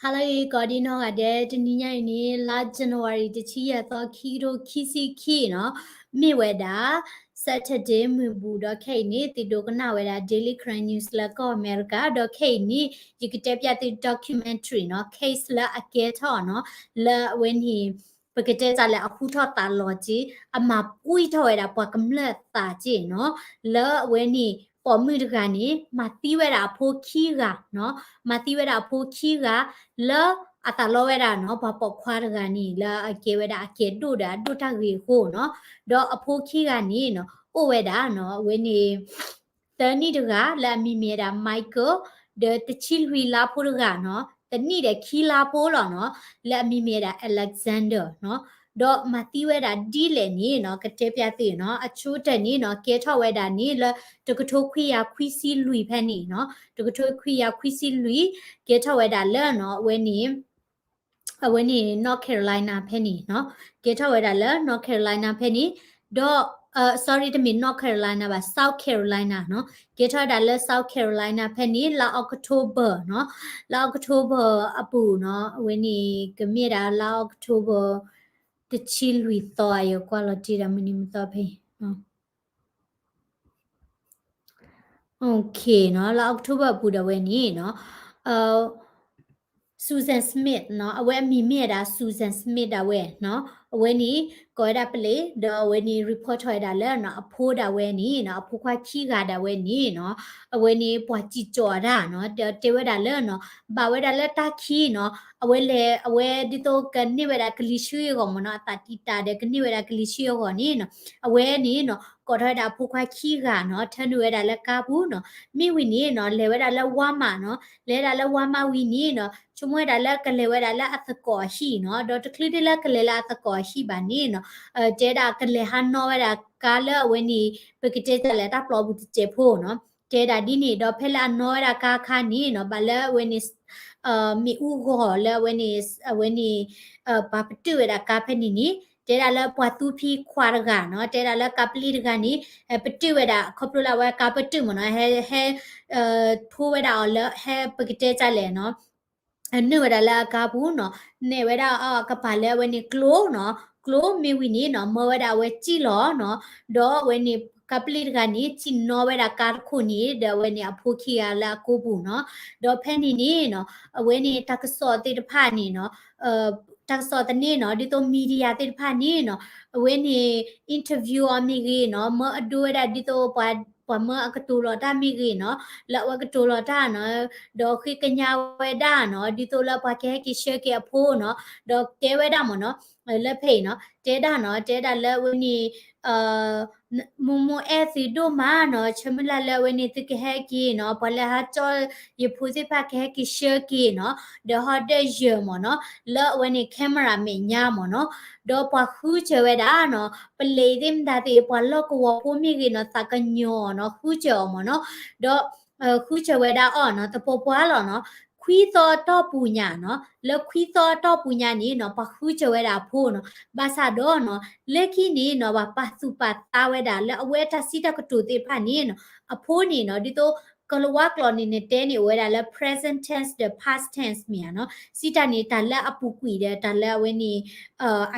ဟါလၢအဂ့ၤ ကိးဒံနီၢ်ဂၤဒဲး, တနံၤညါအံၤန့ၣ် လါ January တဆံယဲၢ်သီ ခံကထိခံဆံခံနီၤ, မ့ၢ်ဝဲဒၣ် Saturday မုၢ်ဘူး ဒီးခဲအံၤန့ၣ် သုဒိကနၣ်ဝဲဒၣ် Daily Karen News လၢကီၢ်အမဲရကၤ, ဒီးခဲအံၤန့ၣ် ယကတဲပျးသု documentary နီၤ, case လၢအကဲထီၣ်နီၤ, လၢအဝဲန့ၣ် ပကတဲတၢ်လၢအဟူထီၣ်သးလီၤက့, အမၤပှံၢ်ထီၣ်ဝဲဒၣ်ပှၤကမျၢၢ်သးက့နီၤ, လၢအဝဲန့ၣ် ပိာ်မုၣ်တဂၤန့ၣ် မၤသံဝဲဒၣ်အဖိခံဂၤနီၤ, မၤသံဝဲဒၣ်အဖိခံဂၤ လၢအသးလီဝဲဒၣ်နီၤ, ပှၤပိာ်ခွါတဂၤန့ၣ် လၢအကဲဝဲဒၣ်အကဲဒိၣ်ဒီးအဒိၣ်တၢ်ဂ့ၤအဃိနီၤ, ဒီးအဖိခံဂၤန့ၣ်နီၤ အိၣ်ဝဲဒၣ်နီၤ, အဝဲန့ၣ် သၢနံၣ်တဂၤ လၢအမံၤမ့ၢ်ဝဲဒၣ် Michael, ဒီးတဆံလွံၢ်လါဖိတဂၤနီၤ, တနံၣ်ဒီးခံလါဖိလီၤနီၤ, လၢအမံၤမ့ၢ်ဝဲဒၣ် Alexander နီၤ, ဒီးမၤသံဝဲဒၣ်ဒ်လဲၣ်န့ၣ်နီၤ, ကတဲပျးသုနီၤ, အဆိကတၢၢ်န့ၣ်နီၤ, ကဲထီၣ်ဝဲဒၣ်န့ၣ်လၢ တကထိခွံကယၤခွံဆံလွံၢ်ဖဲန့ၣ်နီၤ, တကထိခွံကယၤခွံဆံလွံၢ်, ကဲထီၣ်ဝဲဒၣ်လၢနီၤ, အဝဲန့ၣ် အဝဲန့ၣ် North Carolina ဖဲန့ၣ်နီၤ, ကဲထီၣ်ဝဲဒၣ်လၢ North Carolina ဖဲန့ၣ်, ဒီး sorry တမ့ၢ် North Carolina ဘၣ်, South Carolina နီၤ, ကဲထီၣ်ဝဲဒၣ်လၢ South Carolina ဖဲန့ၣ် လါ October နီၤ, လါ October အပူၤနီၤ, အဝဲန့ၣ် ကမ့ၢ်ဒၣ်လါ October တဆံလွံၢ်သီ ယကွၢ်လီၤတံၢ်ဒီးမုၢ်နံၤမုၢ်သီဖဲ OK နီၤ, လါ October အပူၤဒၣ်ဝဲန့ၣ်နီၤ, Susan Smith နီၤ, အဝဲအမံၤမ့ၢ်ဝဲဒၣ် Susan Smith ဒၣ်ဝဲနီၤ, အဝဲန့ၣ် ကိးဝဲဒၣ်ပလံး ဒီးအဝဲန့ၣ် report ထီၣ်ဝဲဒၣ်လၢနီၤ, အဖိဒၣ်ဝဲန့ၣ်နီၤ, အဖိခွါခံဂၤဒၣ်ဝဲန့ၣ်နီၤ, အဝဲန့ၣ်ပှၤစံၣ်ကၠီၤအီၤဒၣ်နီၤ, တဲတဲဝဲဒၣ်လၢနီၤ, ဘၣ်ဝဲဒၣ်လၢတၢ်ခံနီၤ, အဝဲလဲၤ အဝဲဒ်သိးကန့ၢ်ဝဲဒၣ်ကလံၤဆှံအဂီၢ်မ့ၢ်နီၤ, အသးတံာ်တာ်ဒီးကန့ၢ်ဝဲဒၣ်ကလံၤဆှံအဂီၢ်န့ၣ်နီၤ, အဝဲန့ၣ်နီၤ ကိးထီၣ်ဝဲဒၣ်အဖိခွါခံဂၤနီၤ, ထၢနုာ်ဝဲဒၣ်လၢကါပူၤနီၤ, မ့ၢ်ဝံၤန့ၣ်နီၤ, လဲၤဝဲဒၣ်လၢ Walmart နီၤ, လဲၤဝဲဒၣ်လၢ Walmart ဝံၤန့ၣ်နီၤ, ဆိကမိၣ်ဝဲဒၣ်လၢကလဲၤဝဲဒၣ်လၢအသကိးအဟံၣ်နီၤ, ဒီးတချုးဒ်လၢကလဲၤလၢအသကိးအဟံၣ်ဘၣ်န့ၣ်နီၤ, တဲဒၣ်ကလဲၤဟးနီၣ်ဝဲဒၣ်ကါလၢအဝဲန့ၣ် ပကတဲတၢ်လၢတၢ်ပျီပူၤတစဲးဖိနီၤ, တဲဒၣ်ဒ်န့ၣ် ဒီးဖဲလၢအနီၣ်ဝဲဒၣ်ကါအခါန့ၣ်နီၤ, ဘၣ်လၢအဝဲန့ၣ် မ့ၣ်အူဂီၤလၢအဝဲန့ၣ် အဝဲန့ၣ် ပှၤပတုာ်ဝဲဒၣ်ကါဖဲန့ၣ်န့ၣ်, တဲဒၣ်လၢပှၤသူဖံခွါတဂၤနီၤ, တဲဒၣ်လၢကါပလံးတဂၤန့ၣ် ပတုာ်ဝဲဒၣ် ခီဖျိလၢအဝဲကါပတုာ်မ့ၢ်နီၤ, ဟဲ ဟဲ ထိဝဲဒၣ်အီၤလၢ ဟဲပကတဲတၢ်လဲၣ်နီၤ, နုာ်ဝဲဒၣ်လၢအကါပူၤနီၤ, နဲၣ်ဝဲဒၣ်အကပၤလၢအဝဲန့ၣ်ကျိနီၤ, ကျိမ့ၢ်ဝံၤန့ၣ်နီၤ, မၢဝဲဒၣ်အဝဲစံၣ်လီၤနီၤ, ဒီးအဝဲန့ၣ် ကါပလံးတဂၤန့ၣ် စံၣ်နီၣ်ဝဲဒၣ်ကါတခိၣ်န့ၣ် ဒီးအဝဲန့ၣ်အဖိခံဂၤလၢအကိာ်ပူၤနီၤ, ဒီးဖဲန့ၣ်န့ၣ်နီၤ, အဝဲန့ၣ်တၢ်ကစီၣ်သ့ၣ်တဖၣ်န့ၣ်နီၤ, တၢ်ကစီၣ်သန့ၣ်နီၤ, ဒ်သိး media သ့ၣ်တဖၣ်န့ၣ်နီၤ, အဝဲန့ၣ် interview အီၤမ့ၢ်ဂ့ၤနီၤ, မၢအဒိဝဲဒၣ်ဒ်သိး ပှၤမၢအကတိၤလီၤတၢ်မ့ၢ်ဂ့ၤနီၤ, လၢအဝဲကတိၤလီၤတၢ်နီၤ, ဒီးဃ့ကညးဝဲဒၣ်နီၤ, ဒ်သိးလၢပှၤကဟဲက့ၤဆှၢက့ၤအဖိနီၤ, ဒီးတဲဝဲဒၣ်မ့ၢ်နီၤ, လၢဖဲအံၤနီၤ, တဲဒၣ်နီၤ, တဲဒၣ်လၢအဝဲန့ၣ် မိၢ်မိၢ်အဲၣ်သုဒိၣ်မးနီၤ, ဆၢမုၢ်လၢ်လၢအဝဲန့ၣ်သုကဟဲက့ၤနီၤ, ပှၤလၢဟးကၠီယဖိသ့ၣ်တဖၣ်ကဟဲက့ၤဆှၢက့ၤနီၤ, ဒီးဟီဒၣ်ယၢၤမ့ၢ်နီၤ, လၢအဝဲန့ၣ် camera မဲာ်ညါမ့ၢ်နီၤ, ဒီးပှၤဃုစၢၤဝဲဒၣ်နီၤ, ပလံးသ့ၣ်မတၤသ့ၣ် ပှၤလီၢ်ကဝီၤဖိမ့ၢ်ဂ့ၤနီၤ, သးကညီၤနီၤ, ဃုစၢၤအီၤမ့ၢ်နီၤ, ဒီး ဃုစၢၤဝဲဒၣ်အီၤနီၤ, သပှၢ်ပှၢ်လီၤနီၤ, ခွံသီအတီၢ်ပူၤညါနီၤ, လၢခွံသီအတီၢ်ပူၤညါန့ၣ်နီၤ, ပှၤဃုစၢၤဝဲဒၣ်အဖိနီၤ, ဘၣ်ဆၣ်ဒီးနီၤ, လၢခံန့ၣ်နီၤ, ပှၤပာ်သူၣ်ပာ်သးဝဲဒၣ်လၢအဝဲတၢ်စံးတၢ်ကတိၤသ့ၣ်တဖၣ်န့ၣ်နီၤ, အဖိန့ၣ်နီၤ, ဒ်သိး ကလၤဝါကျိာ်န့ၣ် နတဲန့ၣ်အိၣ်ဝဲဒၣ်လၢ present tense ဒီး past tense မ့ၢ်ဧါနီၤ, စံးတၢ်န့ၣ် တၢ်လၢအပူၤကွံာ်ဒီး တၢ်လၢအဝဲန့ၣ်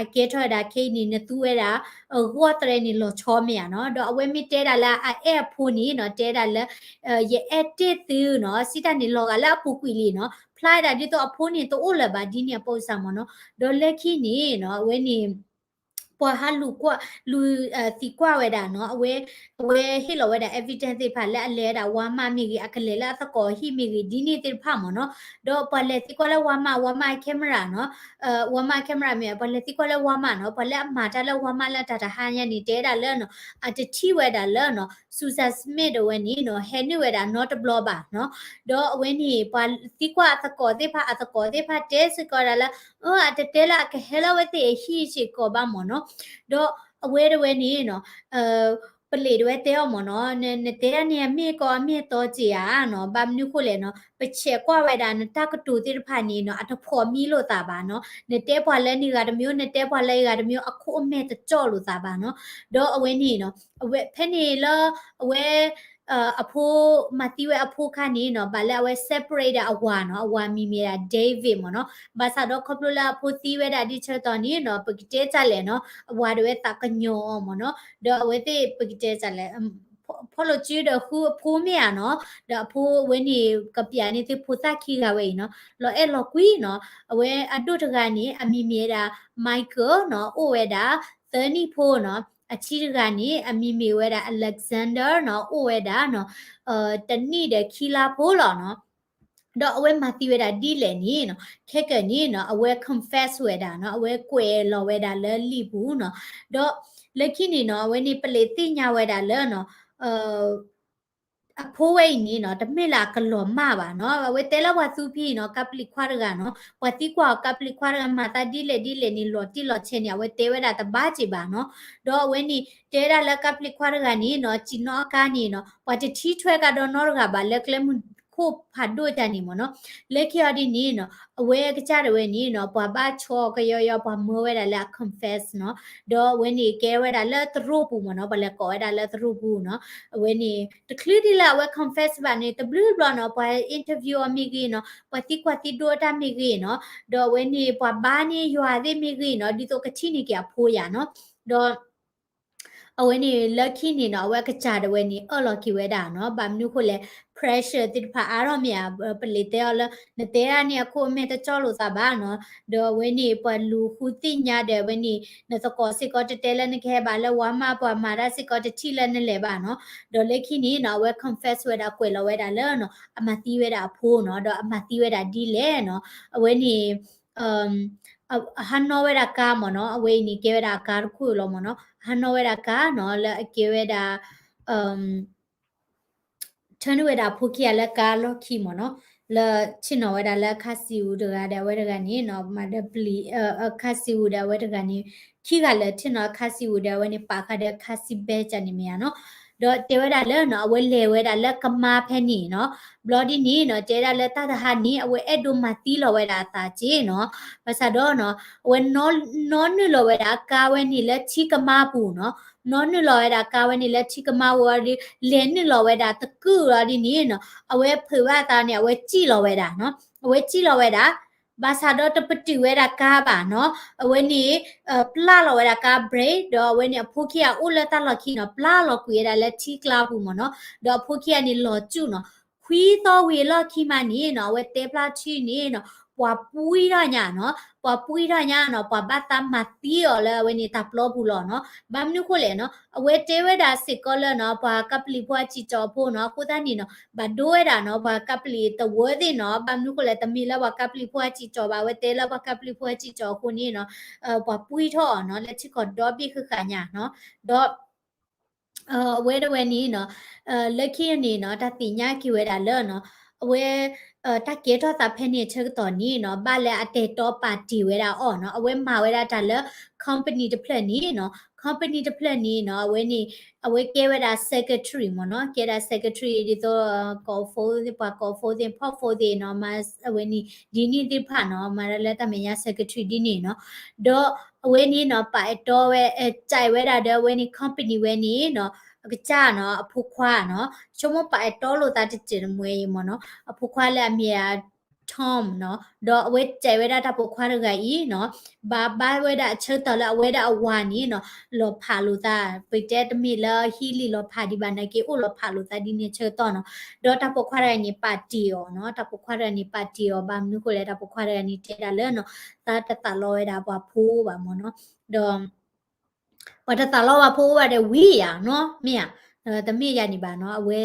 အကဲထီၣ်ဝဲဒၣ်ခဲအံၤန့ၣ် နသူဝဲဒၣ် အဂီၢ်သရဲန့ၣ်လီၤဆီမ့ၢ်ဧါနီၤ, ဒီးအဝဲမ့ၢ်တဲဒၣ်လၢအအဲၣ်အဖိန့ၣ်နီၤ, တဲဒၣ်လၢ ယအဲၣ်တ့ၢ်သုနီၤ, စံးတၢ်န့ၣ်လီၤဂာ်လၢအပူၤကွံာ်လံနီၤ, ဖျါဝဲဒၣ်ဒ်သိးအဖိန့ၣ်တအိၣ်လၢၤဘၣ်ဒ်န့ၣ်အပိစၢ်မ့ၢ်နီၤ, ဒီးလၢခံန့ၣ်နီၤ, အဝဲန့ၣ် ပှၤဟးလူၤကွၢ် လူၤသံကွၢ်ဝဲဒၣ်နီၤ, အဝဲ အဝဲဟ့ၣ်လီၤဝဲဒၣ် evidence သ့ၣ်တဖၣ်လၢအလဲၤဝဲဒၣ် Walmart မ့ၢ်ဂ့ၤ, အကလဲၤလၢအသကိးအဟံၣ်မ့ၢ်ဂ့ၤ, ဒ်န့ၣ်သ့ၣ်တဖၣ်မ့ၢ်နီၤ, ဒီးပှၤလဲၤသံကွၢ်လၢ Walmart, Walmart camera နီၤ, Walmart camera မ့ၢ် ပှၤလဲၤသံကွၢ်လၢ Walmart နီၤ, ပှၤလၢအမၤတၢ်လၢ Walmart လၢတၢ်တဟါညါန့ၣ် တဲဒၣ်လၢနီၤ, အတထံၣ်ဝဲဒၣ်လၢနီၤ, Susan Smith အဝဲန့ၣ်နီၤ, ဟဲနုာ်ဝဲဒၣ်နီတဘျီဘၣ်နီၤ, ဒီးအဝဲန့ၣ် ပှၤသံကွၢ်အသကိးသ့ၣ်တဖၣ်, အသကိးသ့ၣ်တဖၣ်တဲစ့ၢ်ကီးဒၣ်လၢ အၢ အတတဲလၢအကဟဲလၢအဝဲသ့ၣ်အဟံၣ်စ့ၢ်ကီးဘၣ်မ့ၢ်နီၤ, ဒီးအဝဲတဝဲန့ၣ်နီၤ, ပလံးတဝဲတဲအီၤမ့ၢ်နီၤ, နတဲဒၣ်န့ၣ်အမ့ၢ်ကီးအမ့ၢ်အတီစ့ၢ်ဧါနီၤ, ဘၣ်မနုၤဃိလဲၣ်နီၤ, ပဆဲးကွၢ်ဝဲဒၣ်နတၢ်ကတိၤသ့ၣ်တဖၣ်န့ၣ်နီၤ, အတဖိးမံလိာ်သးဘၣ်နီၤ, နတဲပှၤလၢန့ၣ်ဂၤတမျိုး, နတဲပှၤလၢအဂၤတမျိုး, အခိၣ်အမဲာ်တကၠီလိာ်သးဘၣ်နီၤ, ဒီးအဝဲန့ၣ်နီၤ, အဝဲဖဲန့ၣ်လၢ အဝဲ အဖိ မၤသံဝဲအဖိခါန့ၣ်နီၤ ဘၣ်လၢအဝဲ separate ဒီးအဝၤနီၤ, အဝၤမံၤမ့ၢ်ဒၣ် David မ့ၢ်နီၤ. ဘၣ်ဆၣ်ဒီးခီဖျိလၢအဖိသံဝဲဒၣ်ဒ်ဆၢကတီၢ်န့ၣ်နီၤ ပကတဲတၢ်လဲၣ်နီၤ, အဝၤဒၣ်ဝဲသးကညီၤအီၤမ့ၢ်နီၤ. ဒီးအဝဲသ့ၣ်ပကတဲတၢ်လဲၣ် ဖီၣ်လိာ်စုဒီးဃုအဖိမ့ၢ်ဧါနီၤ, ဒီးအဖိဝဲန့ၣ် ကပျၢ်န့ၢ်သုဖိသၣ်ခံဂၤဝဲအံၤနီၤ, လီၤအဲၣ်လီၤကွံနီၤ. အဝဲအဒိၣ်တဂၤန့ၣ် အမံၤမ့ၢ်ဝဲဒၣ် Michael နီၤ, အိၣ်ဝဲဒၣ် သၢနံၣ်ဖိနီၤ. အဆံးတဂၤန့ၣ် အမံၤမ့ၢ်ဝဲဒၣ် Alexander နီၤ, အိၣ်ဝဲဒၣ်နီၤ တနံၣ်ဒီးခံလါဖိလီၤနီၤ. ဒီးအဝဲမၤသံဝဲဒၣ်ဒ်လဲၣ်န့ၣ်နီၤ, ခဲကနံၣ်အံၤနီၤ အဝဲ confess ဝဲဒၣ်နီၤ, အဝဲကွဲးလီၤဝဲဒၣ်လၢလံာ်ပူၤနီၤ. ဒီးလၢခံန့ၣ်နီၤ အဝဲန့ၣ် ပလံးသ့ၣ်ညါဝဲဒၣ်လၢနီၤ အဖိဝဲအံၤန့ၣ်နီၤ တမ့ၢ်လၢအကလီၤမၢ်ဘၣ်နီၤ. အဝဲတဲလၢပှၤသူဖံအံၤနီၤ ကါပလံၤခွါတဂၤနီၤ, ပှၤသံကွၢ်အီၤ ကါပလံၤခွါတဂၤမၤသးဒ်လဲၣ်ဒ်လဲၣ်န့ၣ် လီၤတံၢ်လီၤဆဲးန့ၣ် အဝဲတဲဝဲဒၣ်တဘၣ်က့ၤဘၣ်နီၤ. ဒီးအဝဲန့ၣ် တဲဒၣ်လၢကါပလံၤခွါတဂၤန့ၣ်နီၤ စံးနီၣ်အကါန့ၣ်နီၤ ပှၤတထံၣ်ထွဲကဒီးနီတဂၤဘၣ်လၢကျဲမုၢ်ခိၣ်ဖးဒိၣ်တၢ်န့ၣ်မ့ၢ်နီၤ. လၢခံအီၤဒ်န့ၣ်နီၤ အဝဲကစၢ်ဒၣ်ဝဲန့ၣ်နီၤ ပှၤဘၣ်ဆီကယီယီ ပှၤမၢဝဲဒၣ်လၢအ confess နီၤ. ဒီးအဝဲန့ၣ်ကဲဝဲဒၣ်လၢသရိာ်ပူၤမ့ၢ်နီၤ, ပှၤလဲၤကိးဝဲဒၣ်လၢသရိာ်ပူၤနီၤ. အဝဲန့ၣ် တချုးဒ်လၢအဝဲ confess ဘၣ်န့ၣ် တဘျုးဘျီနီၤ ပှၤ interview အီၤမ့ၢ်ဂ့ၤနီၤ, ပှၤသံကွၢ်သံဒိးတၢ်မ့ၢ်ဂ့ၤနီၤ, ဒီးအဝဲန့ၣ် ပှၤဘါန့ၢ်ယွၤသ့ၣ်မ့ၢ်ဂ့ၤနီၤ, ဒ်သိးကထံၣ်န့ၢ်က့ၤအဖိယၤနီၤ. ဒီး အဝဲန့ၣ်လၢခံန့ၣ်နီၤ အဝဲကစၢ်ဒၣ်ဝဲန့ၣ် အၢၣ်လီၤက့ၤဝဲဒၣ်နီၤ, ဘၣ်မနုၤဃိလဲၣ် pressure သ့ၣ်တဖၣ်အါထီၣ်မ့ၢ်ဧါ, ပလံးတဲအီၤလၢ နတဲဒၣ်န့ၣ်အခိၣ်အမဲာ်တကၠီလိာ်သးဘၣ်နီၤ, ဒီးအဝဲန့ၣ် ပှၤလူၤဃုသ့ၣ်ညါဒီးအဝဲန့ၣ် နသကိးစ့ၢ်ကီးတတဲလၢနကဟဲဘၣ်လၢ Walmart ပှၤမၤတၢ်စ့ၢ်ကီးတထံၣ်လၢနလဲၤဘၣ်နီၤ. ဒီးလၢခံန့ၣ်နီၤ အဝဲ confess ဝဲဒၣ်ကွဲးလီၤဝဲဒၣ်လၢနီၤ အမၤသံဝဲဒၣ်အဖိနီၤ, ဒီးအမၤသံဝဲဒၣ်ဒ်လဲၣ်နီၤ, အဝဲန့ၣ် အဟးနီၣ်ဝဲဒၣ်ကါမ့ၢ်နီၤ, အဝဲအံၤန့ၣ်ကဲဝဲဒၣ်အကါတခိၣ်လီၤမ့ၢ်နီၤ, အဟးနီၣ်ဝဲဒၣ်ကါနီၤ လၢအကဲဝဲဒၣ် ထၢနုာ်ဝဲဒၣ်အဖိခံဂၤလၢကါလီၢ်ခံမ့ၢ်နီၤ, လၢဆ့ၣ်နီၤဝဲဒၣ်လၢအခါစံးအူတဂၤဒီးအဝဲတဂၤန့ၣ်နီၤ, မၤဒီးပျံၤ အခါစံးအူဒီးအဝဲတဂၤန့ၣ် ခံဂၤလၢာ်ဆ့ၣ်နီၤအခါစံးအူဒီးအဝဲန့ၣ် ပာ်ဃာ်ဒီးအခါစံးဘဲကန့ၣ်မ့ၢ်ဧါနီၤ, ဒီးတဲဝဲဒၣ်လၢနီၤ အဝဲလဲၤဝဲဒၣ်လၢကမါဖဲန့ၣ်နီၤ, ဘျီဒ်န့ၣ်နီၤ တဲဒၣ်လၢတၢ်တဟါန့ၣ် အဝဲအဲၣ်ဒိးမၤသံလီၤဝဲဒၣ်အသးက့နီၤ, ဘၣ်ဆၣ်ဒီးနီၤ အဝဲနီၣ်နုာ်လီၤဝဲဒၣ်အကါဝဲန့ၣ်လၢထံကမါပူၤနီၤ, နီၣ်နုာ်လီၤဝဲဒၣ်ကါဝဲန့ၣ်လၢထံကမါဝံၤဒီး လဲၤနုာ်လီၤဝဲဒၣ်တကုာ်လီၤဒ်န့ၣ်နီၤ, အဝဲဖုးဘၣ်အသးန့ၣ် အဝဲစံၣ်လီၤဝဲဒၣ်နီၤ, အဝဲစံၣ်လီၤဝဲဒၣ်, ဘၣ်ဆၣ်ဒီးတပတုာ်ဝဲဒၣ်ကါဘၣ်နီၤ, အဝဲန့ၣ် ပျၢ်လီၤဝဲဒၣ်ကါ brake ဒီးအဝဲန့ၣ်အဖိခံဂၤအိၣ်လၢတၢ်လီၢ်ခံနီၤ, ပျၢ်လီၤကွံာ်ဝဲဒၣ်လၢထံကျါပူၤမ့ၢ်နီၤ, ဒီးအဖိခံဂၤန့ၣ်လီၤစူၣ်နီၤ, ခွံသီဝံၤအလီၢ်ခံမးန့ၣ်နီၤ အဝဲတဲဖျါထံန့ၣ်နီၤ ပှၤပှံထီၣ်ညါနီၤ, ပှၤပှံထီၣ်ညါနီၤ, ပှၤဘၣ်သးမၤသံအီၤလၢအဝဲန့ၣ်တၢ်ပျီပူၤလီၤနီၤ, ဘၣ်မနုၤဃိလဲၣ်နီၤ, အဝဲတဲဝဲဒၣ်စ့ၢ်ကီးလၢနီၤ ပှၤကါပျံၤဖိအစံၣ်ကၠီၤအဖိနီၤ, အဃိသတးန့ၣ်နီၤ ဘၣ်ဒိဝဲဒၣ်နီၤ ပှၤကါပျံၤတဝၢသ့ၣ်နီၤ, ဘၣ်မနုၤဃိလဲၣ် တမ့ၢ်လၢပှၤကါပျံၤဖိအစံၣ်ကၠီၤဘၣ်, အဝဲတဲလၢပှၤကါပျံၤဖိအစံၣ်ကၠီၤအဃိန့ၣ်နီၤ ပှၤပှံထီၣ်အီၤနီၤ လၢထံကီၢ်ဒီဘ့ၣ်ဃၣ်ဃၣ်ညါနီၤ, ဒီး အဝဲတဝဲန့ၣ်နီၤ လၢခံန့ၣ်နီၤ တၢ်သ့ၣ်ညါက့ၤဝဲဒၣ်လၢနီၤ အဝဲ တၢ်ကဲထီၣ်သးဖဲန့ၣ်ဆၢကတီၢ်န့ၣ်နီၤ ဘၣ်လၢအတဲာ်တီပာ်တ့ၢ်ဝဲဒၣ်အီၤနီၤ, အဝဲမၤဝဲဒၣ်တၢ်လၢ company တဖျၢၣ်န့ၣ်နီၤ, company တဖျၢၣ်န့ၣ်နီၤ အဝဲန့ၣ် အဝဲကဲဝဲဒၣ် secretary မ့ၢ်နီၤ, ကဲဒၣ် secretary ဒ်သိး ကိး phone သ့ၣ် ပှၤကိး phone သ့ၣ် ဖီၣ် phone သ့ၣ်နီၤ, မၤအဝဲန့ၣ် ဒ်န့ၣ်သ့ၣ်တဖၣ်နီၤ, မၤဒၣ်လၢတၢ်မဲာ်ညါ secretary ဒ်န့ၣ်နီၤ, ဒီးအဝဲန့ၣ်နီၤ ပာ်အဲၣ်တီဝဲ အဲၣ်ဝဲဒၣ်ဒီးအဝဲန့ၣ် company ဝဲန့ၣ်နီၤ အကစၢ်နီၤ အဖိခွါနီၤ, ဆိကမိၣ်ပာ်အဲၣ်တီလိာ်သးတစဲးတမှဲအံၤမ့ၢ်နီၤ, အဖိခွါလၢအမ့ၢ် Tom နီၤ, ဒီးအဝဲစဲးဝဲဒၣ်တၢ်ပိာ်ခွါတဂၤအံၤနီၤ, ဘၣ်ဘါဝဲဒၣ်အဆၢကတီၢ်လၢအဝဲဒၣ်အဝၤန့ၣ်နီၤ လီၤဖးလိာ်သး, ပတဲတမ့ၢ်လၢဟံးလံာ်လီၤဖးဒံးဘၣ်နာ်က့ အိၣ်လီၤဖးလိာ်သးဒ်န့ၣ်ဆၢကတီၢ်နီၤ, ဒီးတၢ်ပိာ်ခွါတဂၤန့ၣ် ပာ်တ့ၢ်အီၤနီၤ, တၢ်ပိာ်ခွါတဂၤန့ၣ် ပာ်တ့ၢ်အီၤ ဘၣ်မနုၤဃိလဲၣ် တၢ်ပိာ်ခွါတဂၤန့ၣ် တဲဒၣ်လၢနီၤ သးတသးလီဝဲဒၣ်ပှၤဖိဘၣ်မ့ၢ်နီၤ, ဒီး ပှၤတသးလီဝဲဖိအိၣ်ဘၣ်ဒီးဝံၤယၤနီၤ, မ့ၢ်ဧါ, တမ့ၢ်ယၤန့ၣ်ဘၣ်နီၤ, အဝဲ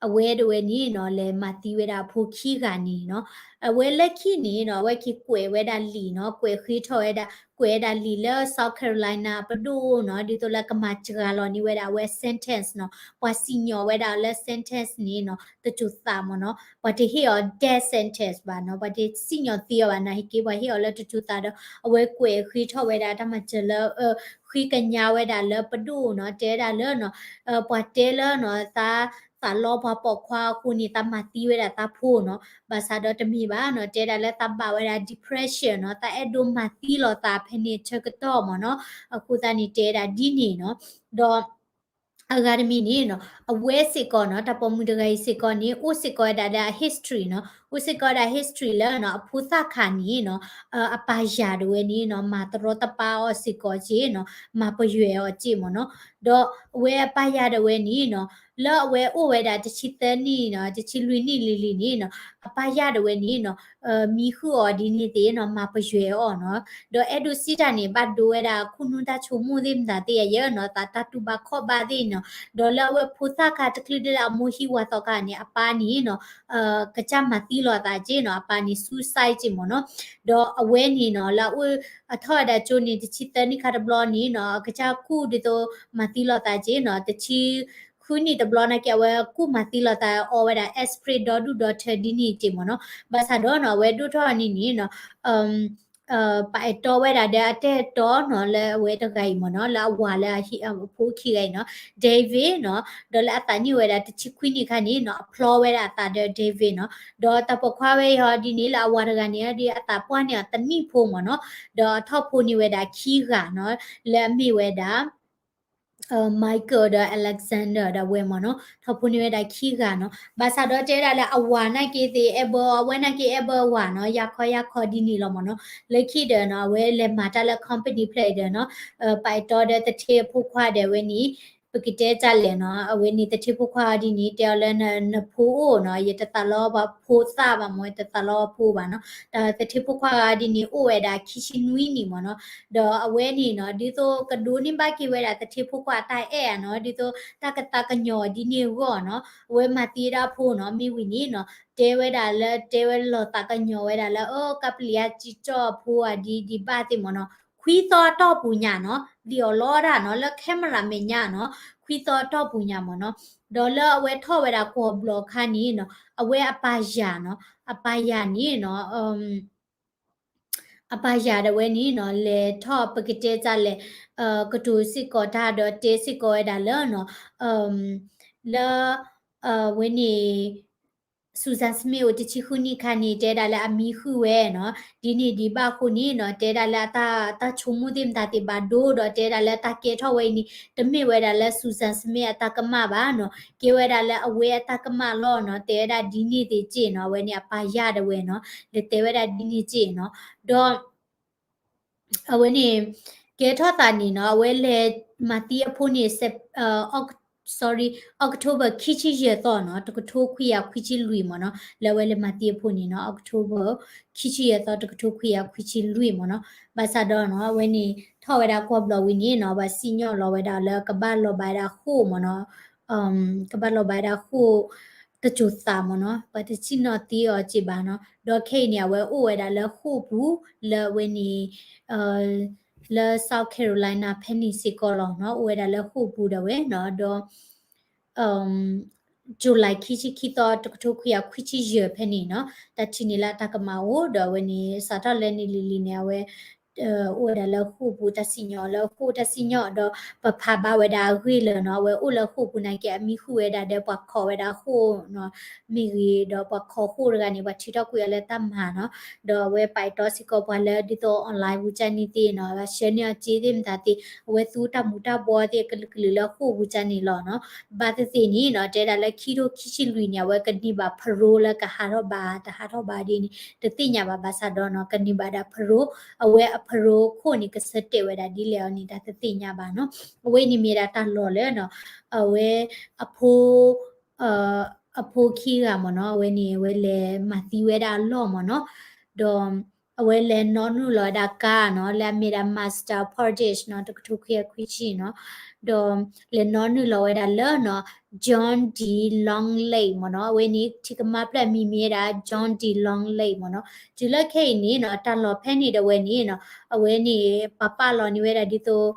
အဝဲတဝဲန့ၣ်နီၤ လဲၤမၤသံဝဲဒၣ်အဖိခံဂၤန့ၣ်နီၤ, အဝဲလၢခံန့ၣ်နီၤ အဝဲက့ၤကွဲးဝဲဒၣ်လံာ်နီၤ, ကွဲးဃ့ထီၣ်ဝဲဒၣ် ကွဲးဝဲဒၣ်လံာ်လၢ South Carolina ပဒိၣ်နီၤ, ဒ်သိးလၢကမၤစှၤလီၤန့ၢ်ဝဲဒၣ်အဝဲ sentence နီၤ, ပှၤစံၣ်ညီၣ်ဝဲဒၣ်လၢ sentence န့ၣ်နီၤ တစိၤသးမ့ၢ်နီၤ, ပှၤတဟ့ၣ်အီၤ death sentence ဘၣ်နီၤ, ပှၤတစံၣ်ညီၣ်သံအီၤဘၣ်နီၤ, ဟ့ၣ်က့ၤ ပှၤဟ့ၣ်အီၤလၢတစိၤသးဒီး အဝဲကွဲးဃ့ထီၣ်ဝဲဒၣ်တၢ်မၤစၢၤလၢ ဃ့ကညးဝဲဒၣ်လၢပဒိၣ်နီၤ, တဲဒၣ်လၢနီၤ ပှၤတဲလၢနီၤ သးသးလီပှၤပိာ်ခွါအဃိန့ၣ် သးမၤသံဝဲဒၣ်သးဖိနီၤ, ဘၣ်ဆၣ်ဒီးတမ့ၢ်ဘၣ်နီၤ, တဲဒၣ်လၢသးဘၣ်ဝဲဒၣ် depression နီၤ, သးအဲၣ်ဒိးမၤသံလီၤသးဖဲန့ၣ်ဆၢကတီၢ်မ့ၢ်နီၤ, အဃိသတးန့ၣ်တဲဒၣ်ဒ်န့ၣ်နီၤ, ဒီး အဂၤတမံၤန့ၣ်နီၤ အဝဲစ့ၢ်ကီးနီၤ တၢ်ပိာ်မုၣ်တဂၤအံၤစ့ၢ်ကီးန့ၣ် အိၣ်စ့ၢ်ကီးဝဲဒၣ်လၢအ history နီၤ အိၣ်စ့ၢ်ကီးဝဲဒၣ် history လၢနီၤ အဖိသၣ်ခါန့ၣ်နီၤ အပၢ်ယၢ်ဒၣ်ဝဲန့ၣ်နီၤ မၤတရီတပါအီၤစ့ၢ်ကီးက့နီၤ မၤပယွဲအီၤက့မ့ၢ်နီၤ ဒီးအဝဲအပၢ်ယၢ်ဒၣ်ဝဲန့ၣ်နီၤ လၢအဝဲအိၣ်ဝဲဒၣ်တဆံသၢနံၣ်နီၤ တဆံလွံၢ်နံၣ်လံၤလံၤန့ၣ်နီၤ အပၢ်ယၢ်ဒၣ်ဝဲန့ၣ်နီၤ မံဃုာ်အီၤဒ်န့ၣ်သ့ၣ်နီၤ မၤပယွဲအီၤနီၤ ဒီးအဲၣ်ဒိးစံးတၢ်န့ၣ် ဘၣ်ဒိဝဲဒၣ်ခိၣ်နူာ်တၢ်ဆိကမိၣ်သ့ၣ်မတၤသ့ၣ်ယဲနီၤ သးတၢ်တူၢ်ဘၣ်ခီၣ်ဘၣ်သ့ၣ်နီၤ ဒီးလၢအဝဲဖိသၣ်ခါတချုးဒၣ်လၢအမိၢ်ဟံၣ်ဝၤသီခါန့ၣ် အပၢ်န့ၣ်နီၤ ကစၢ်မၤသံလီၤသးက့နီၤ အပၢ်န့ၣ် suicide က့မ့ၢ်နီၤ ဒီးအဝဲန့ၣ်နီၤ လၢအအိၣ်အထီၣ်ဝဲဒၣ်ကၠိန့ၣ် တဆံသၢနံၣ်ခါတဘျီန့ၣ်နီၤ အကစၢ်ကူၣ်ဒ်သိးမၤသံလီၤသးက့နီၤ တဆံဃုနံၣ်တဘျီနာ်က့ အဝဲကူၣ်မၤသံလီၤသးအီဝဲဒၣ် aspirin ဒီဒူၣ်ဒီထၢဒ်န့ၣ်က့မ့ၢ်နီၤ ဘၣ်ဆၣ်ဒီးနီၤ အဝဲဒိၣ်ထီၣ်န့ၣ်န့ၣ်နီၤ ပာ်အဲၣ်တီဝဲဒၣ်ဒီးအတၢ်အဲၣ်တီနီၤ လၢအဝဲတဂၤအံၤမ့ၢ်နီၤ လၢအဝၤလၢအဖိခံဂၤအံၤနီၤ David နီၤ ဒီးလၢအသးနံၣ်ဝဲဒၣ်တဆံခွံနံၣ်ခါန့ၣ်နီၤ အဖျီဝဲဒၣ်အသးဒီး David နီၤ ဒီးတၢ်ပိာ်ခွါဝဲအံၤဟီဒ်န့ၣ် လၢအဝၤတဂၤန့ၣ်ဒီး အသးပှၢ်န့ၢ်အီၤတနံၣ်ဖိမ့ၢ်နီၤ ဒီးထီၣ်ဖိန့ၢ်ဝဲဒၣ်ခံဂၤနီၤ လၢအမ့ၢ်ဝဲဒၣ် Michael ဒီး Alexander ဒီးဝဲမ့ၢ်နီၤ ထီၣ်ဖိန့ၢ်ဝဲဒၣ်ခံဂၤနီၤ ဘၣ်ဆၣ်ဒီးတဲဒၣ်လၢအဝၤနာ်က့သ့ၣ် အဲၣ်ဘၢအီၤ အဝဲနာ်က့အဲၣ်ဘၢအဝၤနီၤ ယၤခီယၤခီဒ်န့ၣ်လီၤမ့ၢ်နီၤ လၢခံဒီးနီၤ အဝဲလဲၤမၤတၢ်လၢ company ဖျၢၣ်အံၤဒီးနီၤ ပာ်အဲၣ်တီဒီးသထ့အဖိခွါဒီးဝဲန့ၣ် ပကတဲတၢ်လဲၣ်နီၤ အဝဲန့ၣ်သထ့ဖိခွါဒ်န့ၣ် တဲအီၤလၢနဖိအိၣ်နီၤ ယတသးလီပှၤဖိသၣ်ဘၣ်မ့ၢ် ယတသးလီဖိဘၣ်နီၤ တၢ်သထ့ဖိခွါဒ်န့ၣ် အိၣ်ဝဲဒၣ်ခံဆံနွံနံၣ်မ့ၢ်နီၤ ဒီးအဝဲန့ၣ်နီၤ ဒ်သိးကဒိးန့ၢ်ဘၣ်က့ၤဝဲဒၣ်သထ့ဖိခွါအတၢ်အဲၣ်ဧါနီၤ ဒ်သိးတၢ်ကသးကညီၤဒ်န့ၣ်အဂီၢ်နီၤ အဝဲမၤသံဝဲဒၣ်အဖိနီၤ မ့ၢ်ဝံၤန့ၣ်နီၤ တဲဝဲဒၣ်လၢ တဲဝဲလီၤသးကညီၤဝဲဒၣ်လၢ အၢ ကပလံၤအါကံကၠီၣ်အဖိအဒံးဒံးဘၣ်သ့ၣ်မ့ၢ်နီၤ ခွံသီအတီၢ်ပူၤညါနီၤ လံာ်အီၤလီတၢ်နီၤ လၢ camera မဲာ်ညါနီၤ ခွံသီအတီၢ်ပူၤညါမ့ၢ်နီၤ ဒီးလၢအဝဲထီၣ်ဝဲဒၣ်ကွီၢ်ဘျီခါန့ၣ်နီၤ အဝဲအပၢ်ယၢ်နီၤ အပၢ်ယၢ်န့ၣ်နီၤ အပၢ်ယၢ်ဒၣ်ဝဲန့ၣ်နီၤ လဲၤထီၣ်ပကတဲတၢ်လဲၣ် ကတိၤစ့ၢ်ကီးတၢ်ဒီးတဲစ့ၢ်ကီးဝဲဒၣ်လၢနီၤ လၢ ဝဲန့ၣ် Susan Smith အိၣ်တဆံဃုနံၣ်ခါန့ၣ် တဲဒၣ်လၢအမံဃုာ်ဝဲနီၤ ဒ်န့ၣ်ဒံးဘၣ်အဃိန့ၣ်နီၤ တဲဒၣ်လၢအတၢ်ဆိကမိၣ်သ့ၣ်မတၤသ့ၣ်ဘၣ်ဒိဒီး တဲဒၣ်လၢတၢ်ကဲထီၣ်ဝဲအံၤန့ၣ် တမ့ၢ်ဝဲဒၣ်လၢ Susan Smith အတၢ်ကမၣ်ဘၣ်နီၤ ကဲဝဲဒၣ်လၢအဝဲအတၢ်ကမၣ်လီၤနီၤ တဲဝဲဒၣ်ဒ်န့ၣ်သ့ၣ်က့ၢ်နီၤ အဝဲန့ၣ်အပၢ်ယၢ်ဒၣ်ဝဲနီၤ လဲၤတဲဝဲဒၣ်ဒ်န့ၣ်က့ၢ်နီၤ ဒီး အဝဲန့ၣ် ကဲထီၣ်သးန့ၣ်နီၤ အဝဲလဲၤမၤသံအဖိန့ၣ် sorry October ခံဆံယဲၢ်သီနီၤ တကထိခွံကယၤခွံဆံလွံၢ်မ့ၢ်နီၤ လၢအဝဲလဲၤမၤသံအဖိန့ၣ်နီၤ October ခံဆံယဲၢ်သီ တကထိခွံကယၤခွံဆံလွံၢ်မ့ၢ်နီၤ ဘၣ်ဆၣ်ဒီးနီၤ အဝဲန့ၣ် ထီၣ်ဝဲဒၣ်ကွီၢ်ဘျီဝံၤန့ၣ်နီၤ ဘၣ်စံၣ်ညီၣ်လီၤဝဲဒၣ်လၢကဘၣ်လီၤဘၣ်ဝဲဒၣ်ဃိၣ်မ့ၢ်နီၤ ကဘၣ်လီၤဘၣ်ဝဲဒၣ်ဃိၣ် တစိၤသးမ့ၢ်နီၤ ပှၤတစံၣ်နီၤသံအီၤက့ဘၣ်နီၤ ဒီးခဲအံၤန့ၣ် အဝဲအိၣ်ဝဲဒၣ်လၢဃိၣ်ပူၤ လၢအဝဲန့ၣ် လၢ South Carolina ဖဲန့ၣ်စ့ၢ်ကီးလီၤနီၤ အိၣ်ဝဲဒၣ်လၢဃိၣ်ပူၤဒၣ်ဝဲနီၤ ဒီး July ခံဆံခံသီ တကထိခွံကယၤခွံဆံယဲၢ်ဖဲန့ၣ်နီၤ တၢ်ထံၣ်န့ၢ်လၢအတၢ်ကမၣ်အိၣ် ဒီးအဝဲန့ၣ် စးထီၣ်လၢနံၣ်လံၤလံၤန့ၣ် အဝဲ အိၣ်ဝဲဒၣ်လၢဃိၣ်ပူၤ တၢ်စံၣ်ညီၣ်လၢဃိၣ် တၢ်စံၣ်ညီၣ်ဒီး ပဖးဘၣ်ဝဲဒၣ်အဂ့ၢ်လၢနီၤ အဝဲအိၣ်လၢဃိၣ်ပူၤနာ်က့ အမံဃုာ်ဝဲဒၣ်ဒီးပှၤခိးဝဲဒၣ်ဃိၣ်နီၤ မ့ၢ်ဂ့ၤ ဒီးပှၤခိးဃိၣ်တဂၤန့ၣ် ပှၤထုးထီၣ်ကွံာ်အီၤလၢတၢ်မၤနီၤ ဒီးအဝဲပာ်အဲၣ်တီစ့ၢ်ကီးပှၤလၢဒ်သိး online ပူၤကၢ်န့ၣ်သ့ၣ်နီၤ ဆှၢန့ၢ်အီၤစ့သ့ၣ်မတၤသ့ၣ် အဝဲသူတၢ်မူၤတၢ်ဘှီသ့ၣ်ကလုာ်ကလုာ်လၢဃိၣ်ပူၤကၢ်န့ၣ်လီၤနီၤ ဘၣ်သ့ၣ်သ့ၣ်န့ၣ်နီၤ တဲဒၣ်လၢခံထိခံဆံလွံၢ်န့ၣ် အဝဲကန့ၢ်ဘၣ် parole လၢကဟးထီၣ်ဘၣ် တဟးထီၣ်ဘၣ်ဒ်န့ၣ် တသ့ၣ်ညါဘၣ် ဘၣ်ဆၣ်ဒီးနီၤ ကန့ၢ်ဘၣ်ဒၣ် parole အဝဲအ parole ခိၣ်န့ၣ် ကဆၢတဲာ်ဝဲဒၣ်ဒ်လဲၣ်အီၤန့ၣ် တၢ်တသ့ၣ်ညါဘၣ်နီၤ အဝဲအံၤန့ၣ်မ့ၢ်ဒၣ်တၢ်လီၢ်လၢနီၤ အဝဲအဖိ အဖိခံဂၤမ့ၢ်နီၤ အဝဲန့ၣ် အဝဲလဲၤမၤသံဝဲဒၣ်အလီၢ်မ့ၢ်နီၤ ဒီး အဝဲလဲၤနီၣ်နုာ်လီၤဝဲဒၣ်ကါနီၤ လၢအမ့ၢ်ဒၣ် Mazda Pardes နီၤ တကထိခွံကယၤခွံဆံနီၤ ဒီးလဲၤနီၣ်နုာ်လီၤဝဲဒၣ်လၢနီၤ John D Long Lake မ့ၢ်နီၤ အဝဲန့ၣ် ထံကမါဖျၢၣ်အမံၤမ့ၢ်ဝဲဒၣ် John D Long Lake မ့ၢ်နီၤ တုၤလၢခဲအံၤန့ၣ်နီၤ တၢ်လီၢ်ဖဲန့ၣ်ဒီးဝဲန့ၣ်နီၤ အဝဲန့ၣ် ပှၤပာ်လီၤန့ၢ်ဝဲဒၣ်ဒ်သိး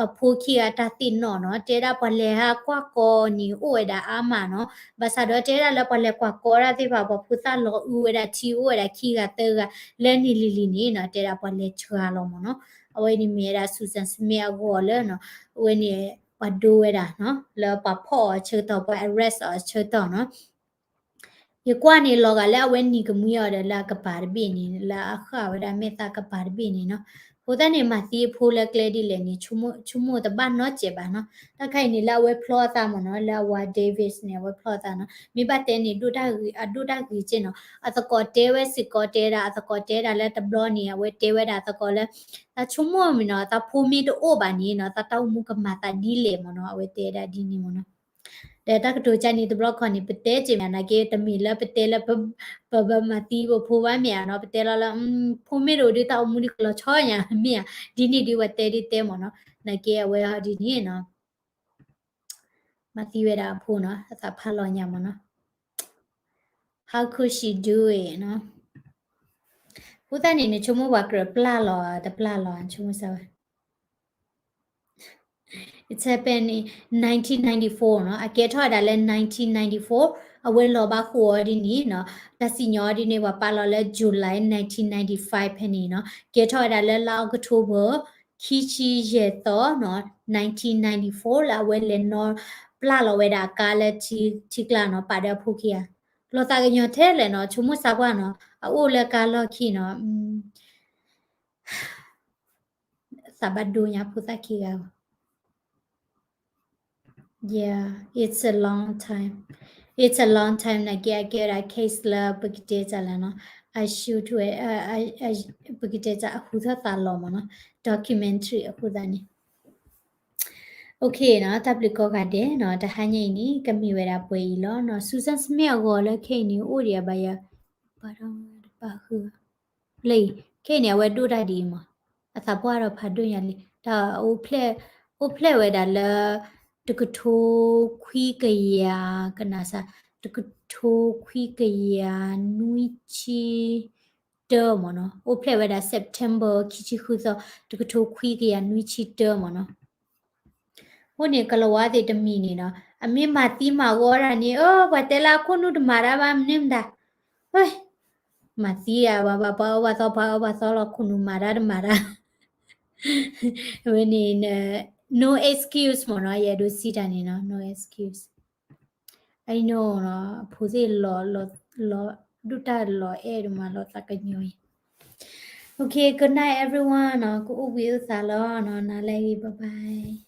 အဖိခံဂၤတၢ်သ့ၣ်နီၣ်နီၤ တဲဒၣ်ပှၤလဲၤဟးကွၢ်ကီန့ၣ် အိၣ်ဝဲဒၣ်အါမးနီၤ ဘၣ်ဆၣ်ဒီးတဲဒၣ်လၢပှၤလဲၤကွၢ်ကီတၢ်သ့ၣ်တဖၣ် ပှၤဖိသၣ်လီၤအုဝဲဒၣ်ထံအိၣ်ဝဲဒၣ်ခံဂၤသၢဂၤ လၢနံၤလံၤလံၤန့ၣ်နီၤ တဲဒၣ်ပှၤလဲၤဆှၢလီၤမ့ၢ်နီၤ အဝဲန့ၣ်မ့ၢ်ဝဲဒၣ် Susan Smith အဂီၢ်လၢနီၤ အဝဲန့ၣ် ပှၤဒိဝဲဒၣ်နီၤ လၢပှၤဖီၣ်အီၤအဆၢကတီၢ် ပှၤ arrest အီၤအဆၢကတီၢ်နီၤ ယကွၢ်န့ၣ်လီၤဂာ်လၢအဝဲနံၤကမှံအီၤဒီးလၢအကပၤတဘ့ၣ်န့ၣ် လၢအဃၣ်ဝဲဒၣ်မဲာ်သၣ်ကပၤတဘ့ၣ်န့ၣ်နီၤ. အဃိသတးန့ၣ် မၤသံအဖိလၢကျဲဒ်လဲၣ်န့ၣ် ဆိကမိၣ်တဘၣ်နီတစဲးဘၣ်နီၤ. တၢ်ခါအံၤန့ၣ်လၢအဝဲဖျီအသးမ့ၢ်နီၤ, လၢအဝၤ Davis န့ၣ် အဝဲဖျီအသးနီၤ. မ့ၢ်ဘၣ်တဲန့ၣ် ဒိၣ်တၢ်ဂ့ၤ အဒိၣ်တၢ်ဂ့ၤက့နီၤ. အသကိးတဲဝဲစ့ၢ်ကီးတဲဒၣ် အသကိးတဲဒၣ်လၢတဘျီန့ၣ် အဝဲတဲဝဲဒၣ်အသကိးလၢ သးဆိကမိၣ်မ့ၢ်နီၤ သးဖိမ့ၢ်တအိၣ်ဘၣ်န့ၣ်နီၤ သးတၢ်အိၣ်မူကမၤသးဒ်လဲၣ်မ့ၢ်နီၤ, အဝဲတဲဒၣ်ဒ်န့ၣ်မ့ၢ်နီၤ. ဒီးတၢ်ကတိၤကါန့ၣ်တဘျီခီန့ၣ် ပတဲက့ၤမ့ၢ်နာ်က့ တမ့ၢ်လၢပတဲလၢ ပဘၣ်မၤသံပဖိဘၣ်မ့ၢ်ဧါနီၤ, ပတဲလီၤလၢ ဖိမ့ၢ်တအိၣ်ဒုးတၢ်အိၣ်မူဒုးကလီၤဆီညါမ့ၢ်ဧါ, ဒ်န့ၣ်ဒုးပတဲဒုးတဲမ့ၢ်နီၤ, နာ်က့အဝဲဒ်န့ၣ်နီၤ, မၤသံဝဲဒၣ်အဖိနီၤ, အသးဖးလီၤညါမ့ၢ်နီၤ. How could she do it နီၤ. အဃိသတးန့ၣ် နဆိကမိၣ်ပှၤကြၢးပျၢ်လီၤတပျၢ်လီၤ နဆိကမိၣ်စၢ်ဝဲ It happened in nineteen ninety-four နီၤ, အကဲထီၣ်ဝဲဒၣ်လၢ nineteen ninety-four, အဝဲလီၤဘၣ်ဃိအီၤဒ်န့ၣ်နီၤ, တၢ်စံၣ်ညီၣ်အီၤဒ်န့ၣ် ပှၤပာ်လီၤလၢ July nineteen ninety-five ဖဲန့ၣ်နီၤ, ကဲထီၣ်ဝဲဒၣ်လၢလါ October ခံဆံယဲၢ်သီနီၤ, nineteen ninety-four လၢအဝဲလဲၤနီၣ်ပျၢ်လီၤဝဲဒၣ်အကါလၢထံကျါနီၤ, ပာ်ဒီးအဖိခံဂၤ, လီၤသးကညီၤထဲလဲၣ်နီၤ, ဆိကမိၣ်စၢ်ကွၢ်နီၤ, အအိၣ်လၢကါလီၢ်ခံနီၤ သးဘၣ်ဒိညါဖိသၣ်ခံဂၤဘၣ်. Yeah, it's a long time. It's a long time နာ်က့အကဲဝဲဒၣ် case လၢပကတဲတၢ်လၢနီၤ, အ shoot ဝဲ ပကတဲတၢ်အဟူထီၣ်သးလီၤမ့ၢ်နီၤ, documentary အဃိသတးန့ၣ် OK နီၤ, တၢ်ဘျုးကိးဂၤဒဲးနီၤ, တဟါညါအံၤန့ၣ် ကမ့ၢ်ဝဲဒၣ်ပှဲၤအံၤလီၤနီၤ, Susan Smith အဂီၤလၢခဲအံၤန့ၣ် အိၣ်ဒံးအဘၣ်ယၤ, ဘၣ်တၢ်ဝဲတပာ်ဃုာ် လၢအံၤ ခဲအံၤန့ၣ် အဝဲဒိၣ်တၢ်ဒ်အံၤမး, အသးပှၢ်ဒီးဖးဒိၣ်ညါလံ, တၢ်အိၣ်ဖျဲၣ်ဝဲဒၣ်လၢ တကထိခွံကယၤ ကနၣ်စၢ် တကထိခွံကယၤနွံဆံတၢမ့ၢ်နီၤ, အိၣ်ဖျဲၣ်ဝဲဒၣ် September ခံဆံဃုသီ တကထိခွံကယၤနွံဆံတၢမ့ၢ်နီၤ. အဃိန့ၣ် ကလၤဝါသ့ၣ်တမံၤန့ၣ်နီၤ, အမ့ၢ်မၤသံမၤဂီၤဒၣ်န့ၣ် အၢ ပှၤတဲလၢအခိၣ်နူာ်တမၤတၢ်ဘၣ်မနုၤမတၤ, မၤသံဧါ ပှၤအၢပှၤသီ ပှၤအၢပှၤသီလီၤ ခိၣ်နူာ်မၤတၢ်တမၤတၢ်, ဝဲန့ၣ် no excuse မ့ၢ်နီၤ, ယအဲၣ်ဒိးစံးတၢ်န့ၣ်နီၤ no excuse. I know နီၤ, အဖိသ့ၣ် လီၤ ဒိၣ်တၢ်လီၤအဲၣ်ဒိၣ်မးလီၤသးကညီၤအံၤ. Okay, good night everyone နီၤ, ကအိၣ်ဘှံးအိၣ်သးလီၤနီၤ, နၤလၢအံၤ bye bye.